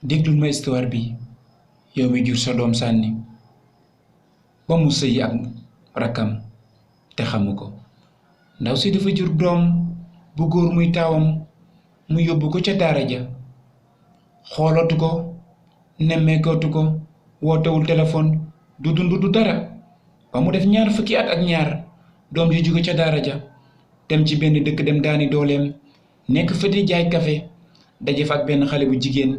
déglul ma histoire bi yow mi jur sa doom sànni ba mu sëyi ak rakkam te xamu ko. ndaw si dafa jur doom bu góor muy taawam mu yóbbu ko ca daara ja, xoolatu ko, nemmeekootu ko, wootewul téléphone, du dund du dara ba mu def 2 fukki at ak ñaar doom ji jóge ca daara ja dem ci benn dëkk dem daani dooleem nekk fa di jaay kafe daje fa ak benn xale bu jigéen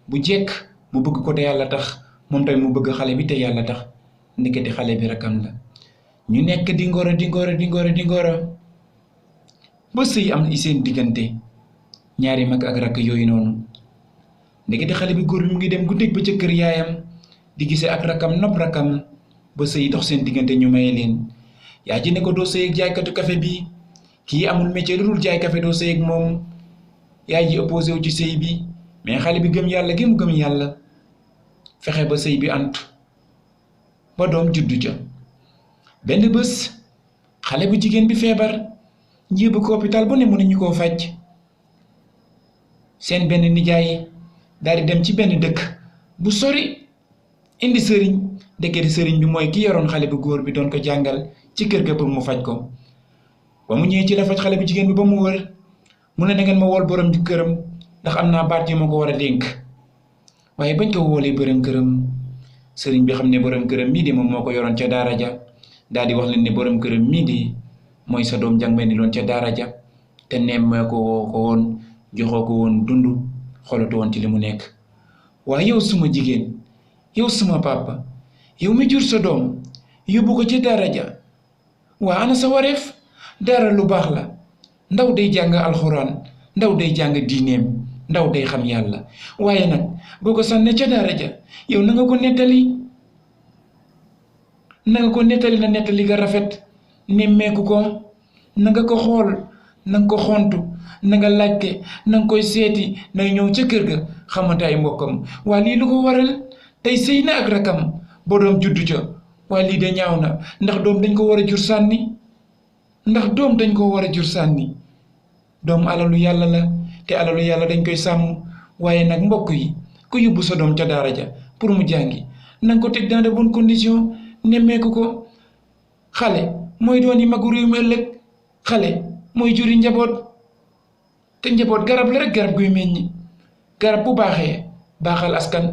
bu jekk mu bëgg ko te yàlla tax moom tamit mu bëgg xale bi te yàlla tax ndekete xale bi rakkam la. ñu nekk di ngoro ba sëy am seen diggante ñaari mag ak rakk yooyu noonu. ndekete xale bi góor bi mu ngi dem guddeeg ba ca kër yaayam di gisee ak rakkam nopp rakkam ba sëy dox seen diggante ñu maye leen. yaa ji ne ko doo sëy ak jaaykatu kafe bi, kii amul métier lu dul jaay kafe, doo sëy ak moom. yaay ji opposé wu ci sëy bi mais xale bi gëm yàlla gi mu gëm yàlla fexe ba sëy bi antu ba doom juddu ca. benn bés xale bu jigéen bi feebar njéebu ko hôpital bu ne mënuñu koo faj. seen benn nijaay daal di dem ci benn dëkk bu sori indi sëriñ. ndekete sëriñ bi mooy ki yoroon xale bu góor bi doon ko jàngal ci kër ga pour mu faj ko. ba mu ñëwee ci la faj xale bu jigéen bi ba mu wër mu ne na ngeen ma wool borom këram ndax am naa baat yu ma ko war a dénk. waaye bañ ko woolee borom këram sëriñ bi xam ne borom këram mii di moom moo ko yoroon ca daara ja daal di wax leen ne borom këram mii di mooy sa doom jàng ni loon ca daara ja te nemmee ko woo ko woon joxoo ko woon dund xoolatu woon ci li mu nekk. waaye yow suma jigéen, yow suma papa, yow mi jur sa doom yóbbu ko ci daara ja waa ana sa wareef. daara lu baax la, ndaw day jàng alxuraan, ndaw day jàng diineem, ndaw day xam yàlla. waaye nag boo ko sànnee ca daara ja yow na nga ko nettali na nettali nga rafet, nemmeeku ko, na nga ko xool, na nga ko xontu, na nga laajte, na nga koy seeti, na ñëw ca kër ga xamante ay mbokkam. waa lii lu ko waral tey sëy na ak rakam ba doom juddu ca. waaye lii de ñaaw na ndax doom dañ ko war a jur sànni, doom alalu yàlla la te alalu yàlla dañ koy sàmm. waaye nag mbokk yi ku yóbbu sa doom ca daara ja pour mu jàngi na nga ko teg dans de bonnes conditions, nemmeeku ko. xale mooy dooni magu réew mi ëllëg, xale mooy juri njaboot te njaboot garab la rek, garab guy meññi. garab bu baaxee baaxal askan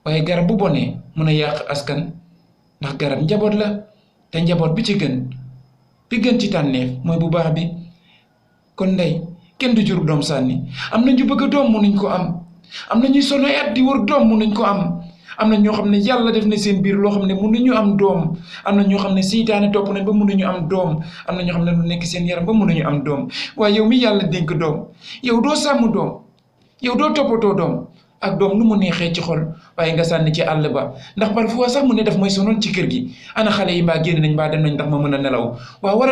waaye garab bu bonee mën a yàq askan ndax garab njaboot la te njaboot bi gën ci tànneef mooy bu baax bi. kon ndey kenn du jur doom sànni. am na ñu bëgg doom mënuñ ko am na ñuy sonn ay at di wër doom mënuñ ko am na ñoo xam ne yàlla def na seen biir loo xam ne mënuñu am doom. am na ñoo xam ne seytaane topp nañ ba mënuñu am doom. am na ñoo xam ne lu nekk seen yaram ba mënuñu am doom. waaye yow mi yàlla dénk doom, yow doo sàmm doom, yow doo toppatoo doom. ak doom lu mu neexee ci xol waaye nga sànni ci àll ba ndax parfois sax mu ne daf mooy sonal ci kër gi. ana xale yi mbaa génn nañ mbaa dem nañ ndax ma mën a nelaw. waaw war